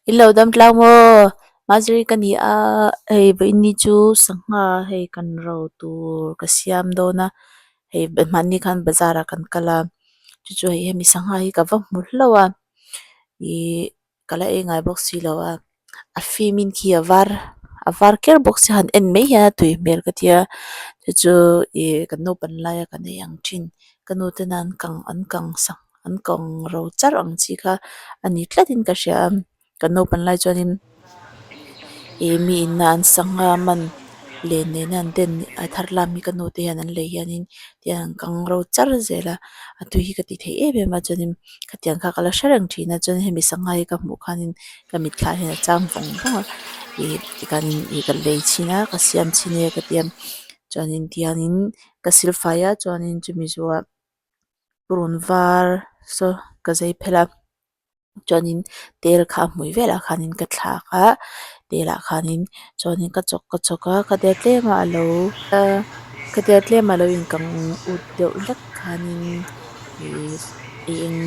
In lo dam tlang maw? Maziri ka ni a, hei vawiin chu sangha hei kan ro tur ka siam dawn a, hei hmanni khan bazar ah kan kal a, chu chu hei hemi sangha hi ka va hmu hlauh a, ihh ka la ei ngai bawk si lo a, a fim in khi a var a var ker bawk sia han en mai hian a tui hmel ka tia chu chu ih kan naupan laia kan ei ang thin ka nu tena an kang an kang sak an kang ro char ang chi kha a ni tlat in ka hria a kan naupan lai chuanin ih mi in a an sangha man len nena an den a thar lam hi ka nu te hian an lei hianin tiang an kang ro char zel a a tui hi ka ti thei em em a chuanin khatiang kha ka la hre reng thin a chuan hemi sangha hi ka hmuh khanin ka mitthla hian a chang vawng vawng a ih tikhanin ih ka lei chhin a ka siam chhin e ka tia chuanin tiangin ka silfai a chuanin chumi zawhah purun var saw ka zai phel a chuanin tel kha a hmui velah khanin ka thlak a telah khanin chuanin ka chawk ka chawk a khatia tlem a alo khatia tlem a lo inkang ut deuh hlek khanin ihh ei eng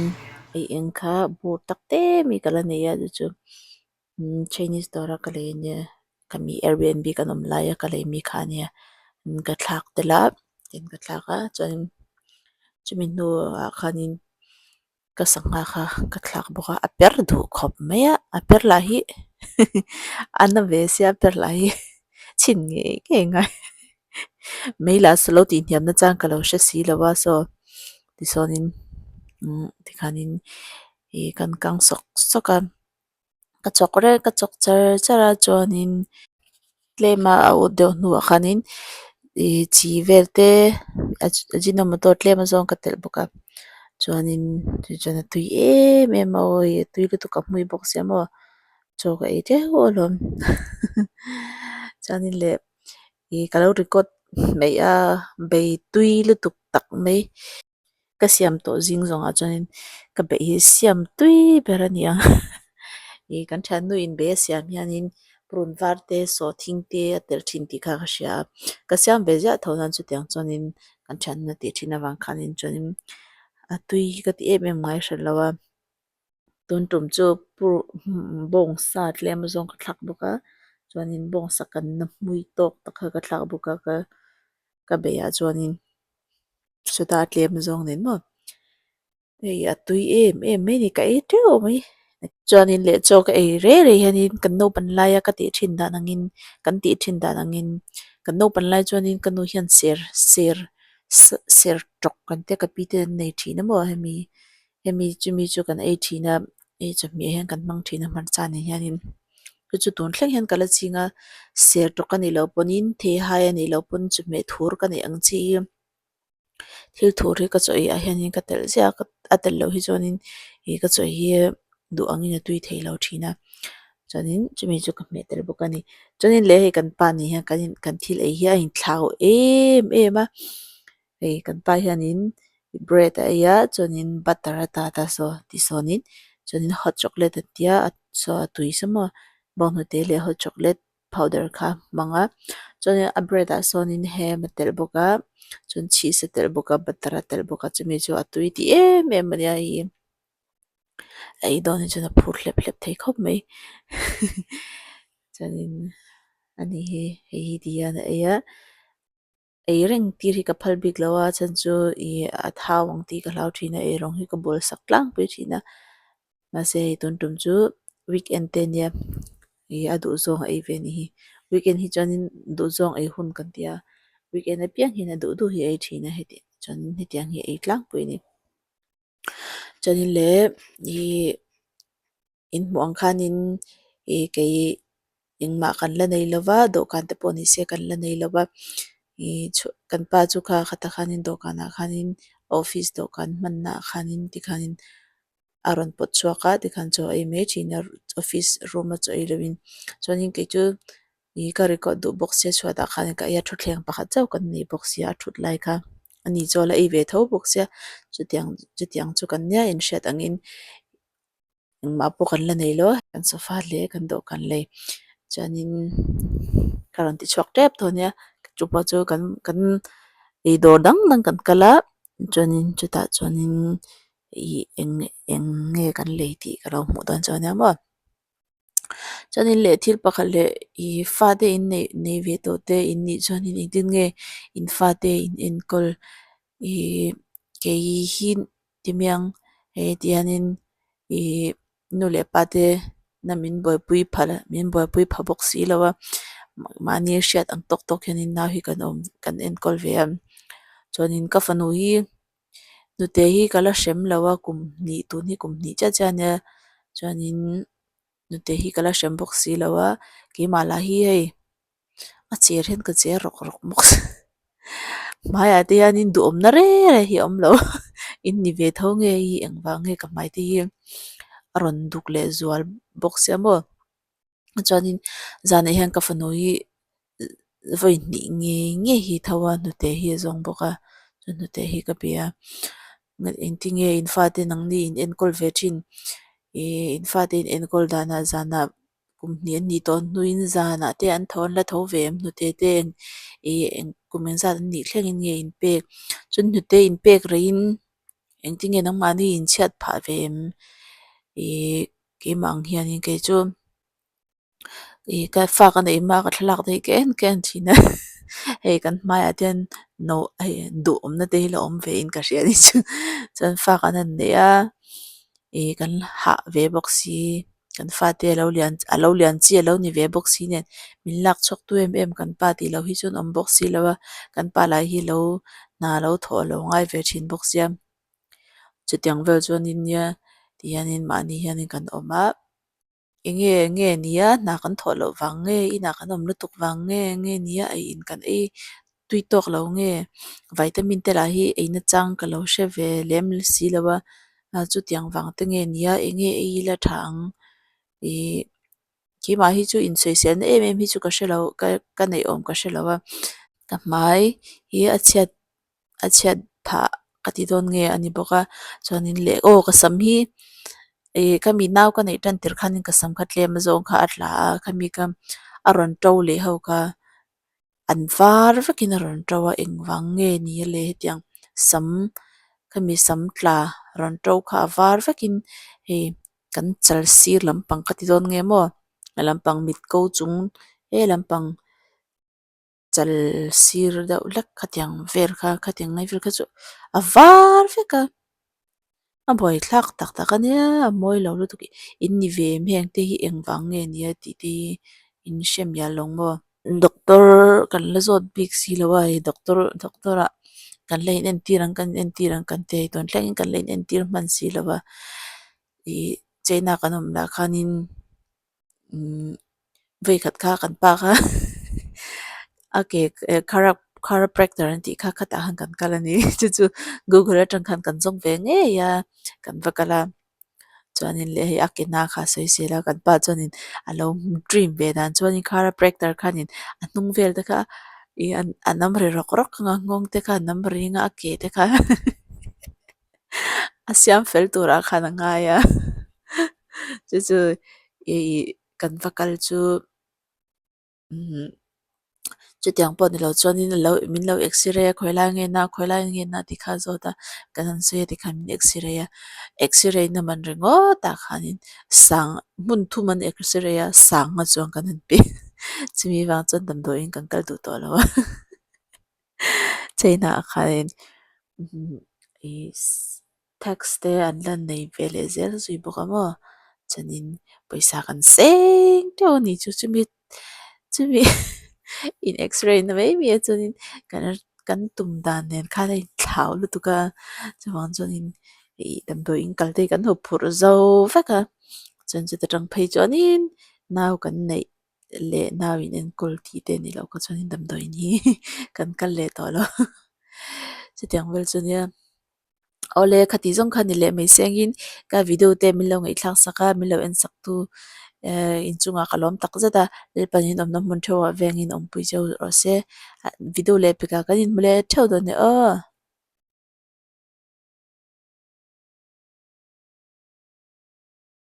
ei eng kha bur tak te mi ka la nei a chu chu chinese dawr a ka lei ania khami airbnb kan awm laia ka lei mi kha ania ka thlak tel a tin ka thlak a chuanin chumi hnuah khanin ka sangha kha ka thlak bawk a a per duh khawp mai a a per lah hi a na ve sia a per lah hi chhin ngei ngei ngai mai lah saw lo tih hniam na chang ka lo hre si lo a saw tichuanin umm tikhanin ih kan kang sawk sawk a. Ka chawk reng ka chawk char char a chuanin tlem a a ut deuh hnuah khanin ih chi vel te ajinomoto tlem azawng ka telh bawk a chuanin chu chuan a tui em em a awi a tui lutuk a hmui bawk sia maw chaw ka ei teuh alawm chuanin leh ih ka lo record mai a bei tui lutuk tak mai. Ka siam tawh zing zawngah chuanin ka beih hi siam tui ber a ni ang ih kan thiannu in bei a siam hianin purun var te sawhthing te a telh thin tih kha ka hria a ka siam ve ziah tho nan chutiang chuanin kan thiannu a tih thin avang khanin chuanin a tui hi ka ti em em ngai hran lo a tun tum chu bawngsa tlem azawng ka thlak bawk a chuanin bawngsa kanna hmui tawk tak kha ka thlak bawk a ka ka beihah chuanin. Chutah tlem zawng nen maw hei a tui em em mai a ni ka ei teuh mai chuanin leh chaw ka ei rei rei hianin kan naupan laia ka tih thin dan angin kan tih thin dan angin kan naupan lai chuanin ka nu hian ser ser ser tawk kan tia ka pi te an nei thin a maw hemi hemi chumi chu kan ei thin a hei chawhmeh hian kan hmang thin a hmarcha nen hianin chu chu tun thleng hian ka la ching a ser tawk a nih loh pawhin theihai a nih loh pawn chawhmeh thur ka neih ang chi hi. Thil thur hi ka chaw ei ah hianin ka telh ziah a a telh loh hi chuanin ih ka chaw ei hi duh angin a tui thei lo thin a chuanin chumi chu ka hmeh tel bawk a ni chuanin leh hei kan pa nen hian kan in kan thil ei hi a inthlau em em a hei kan pa hianin bread a ei a chuanin butter a tat a saw tisawnin chuanin hot chocolate a tia saw a tui sa maw bawnghnute leh hot chocolate. Powder kha a hmang a chuanin a bread ah sawnin ham a telh bawk a chuan cheese a telh bawk a butter a telh bawk a chumi chu a tui tih em em a nia hei a ei dawn hi chuan a phur hlep hlep thei khawp mai chuanin ani hi hei hi ti hian a ei a ei reng tir hi ka phal bik lo a chhan chu ih a thau ang tih ka hlau thin a eirawng hi ka bawl sak tlangpui thin a mahse hei tun tum chu weekend te ania ih a duh zawng a ei ve a nih hi weekend hi chuanin duh zawng ei hun kan ti a weekend apiang hian a duh duh hi a ei thin a heti chuanin hetiang hi a ei tlangpui a ni chuanin leh ih. In hmuh ang khanin ih kei engmah kan la nei lo va dawhkan te pawh ni se kan la nei lo va ih kan pa chu kha khatah khanin dawhkanah khanin office dawhkan hmannaah khanin tikhanin a rawn pawt chhuak a tikhan chaw a ei mai thin a office room a chaw ei lovin chuanin kei chu ih ka record duh bawk sia chhuatah khan ka ei a thutthleng pakhat chauh kan nei bawk sia a thut lai kha ani chu a la ei ve tho bawk sia chutiang chutiang chu kan nia inhriat angin. Engmah pawh kan la nei lo a kan sofa leh kan dawhkan lei chuanin ka rawn ti chhuak tep tawh ania chu pawh chu kan kan ei dawr dang dang kan kal a chuanin chutah chuanin ih eng eng nge kan lei tih ka lo hmuh dawn chu ania maw. Chuanin leh thil pakhat leh ih fate in neih nei ve tawh te in nih chuanin engtin nge in fate in enkawl ih kei hi ti miang hei tihianin ih nu leh pa te na min buaipui phal min buaipui pha bawk si lo a mahni hriat ang tawk tawk hianin nau hi kan awm kan enkawl ve a chuanin ka fanu hi hnute hi ka la hrem lo a kum hnih tun hi kum hnih chiah chiah a nia chuanin hnute hi ka la hrem bawk si lo a keimah lah hi hei a cher hian ka cher rawk rawk bawk si hmaiah te hianin duhawmna reng reng hi a awm lo in ni ve tho nge hi engvang nge ka hmai te hi a rawn duk leh zual bawk sia maw chuanin zanah hian ka fanu hi vawi hnih ngei ngei hi tho a hnute hi a zawng bawk a chu hnute hi ka pe a engtin nge in fate nangni in enkawl ve thin ih in fate in enkawl danah zanah kum hnih an nih tawh hnuin zanah te an tho an la tho ve em hnute te ih eng kum engzat an nih thlengin nge in pek chuan hnute in pek reihin engtin nge nangmahni in chhiat phah ve em ih keimah ang hianin kei chu ih ka fa ka neih hma ka thlalak te hi ka en ka en thin a hei kan hmaiah te hian no hei duhawmna te hi la awm ve in ka hria a ni chu chuan fa kan han nei a ih kan hah ve bawk si kan fate a lo lian a lo lian chi a lo ni ve bawk si nen min lak chhuak tu em em kan pa tih loh hi chuan awm bawk si lo a kan pa lah hi lo hna lo thawh a lo ngai ve thin bawk sia chutiang vel chuanin nia tihianin mahni hianin kan awm a. Eng nge nge nia hna kan thawh loh vang nge inah kan awm lutuk vang nge nge nia ei in kan ei tui tawk lo nge vitamin te lah hi ei na chang ka lo hre ve lem si lo a chutiang vang te nge nia eng nge ei ila tha ang ih keimah hi chu insawisel na em em hi chu ka hre lo ka ka neih awm ka hre lo a ka hmai hi a chhiat. a chhiat phah ka ti dawn nge a ni bawk a chuanin leh aw ka sam hi ih ka mi nau ka neih tan tir khanin ka sam kha tlem a zawng kha a tla a khami kha a rawn to leh ho kha an var vekin a rawn to a engvang nge ni a le hetiang sam khami sam tla rawn to kha a var vekin hei kan chal sir lampang ka ti dawn nge maw a lampang mit ko chung he lampang. Chal sir deuh hlek khatiang vel kha khatiang lai vel kha chu a var vek a a buaithlak tak tak a nia a mawi lo lutuk in ni ve em heng te hi engvang nge nia tih te hi in hre mial lo maw. Doctor kan la zawt bik si lo a hei doctor doctor ah kan la in entir ang kan in entir ang kan ti a hei tun thlengin kan la in entir hman si lo a ih china kan awm lah khanin. Umm vawikhat kha kan pa kha a ke chiropractor an tih kha khatah khan kan kal a ni chu chu google atang khan kan zawng ve ngei a kan va kal a chuanin leh hei a ke na kha a sawi zel a kan pa chuanin a lo dream ve dan chuanin chiropractor khanin a hnung vel te kha ih a nam ri rawk rawk ang a nghawng te kha a nam ring a a ke te kha a siam fel turah khan a ngai a chu chu ih kan va kal chu umm chutiang pawh ni lo chuanin a lo min lo x-ray a khawi lai nge na khawi lai nge na tih kha a zawt a kan han sawi a tikhan min x-ray a x-ray na man ringawt ah khanin sang hmun thum an x-ray a sangha chuan kan han pe chumi vang chuan damdawiin kan kal duh tawh lo a. China ah khanin ih tax te an la nei ve leh zel zui bawk a maw chuanin pawisa kan seng teuh a ni chu chumi chumi in x-ray na mai mai a chuanin kan kan tum dan nen khan a inthlau lutuk a chuvang chuanin ih damdawiin kal te hi kan huphurh zo vek a chuan chuta tang phei chuanin nau kan neih. Leh nau in enkawl tih te ni loh kha chuanin damdawiin hi kan kal leh tawh lo chutiang vel chu nia awle khati zawng kha ni leh mai sengin ka video te min lo ngaihthlak sak a min lo en sak tu ehh inchungah ka lawm tak zet a lalpanin awmna hmun theuhah vengin awmpui cheu rawh se video leh pekah kan inhmu leh theuh dawn e aw.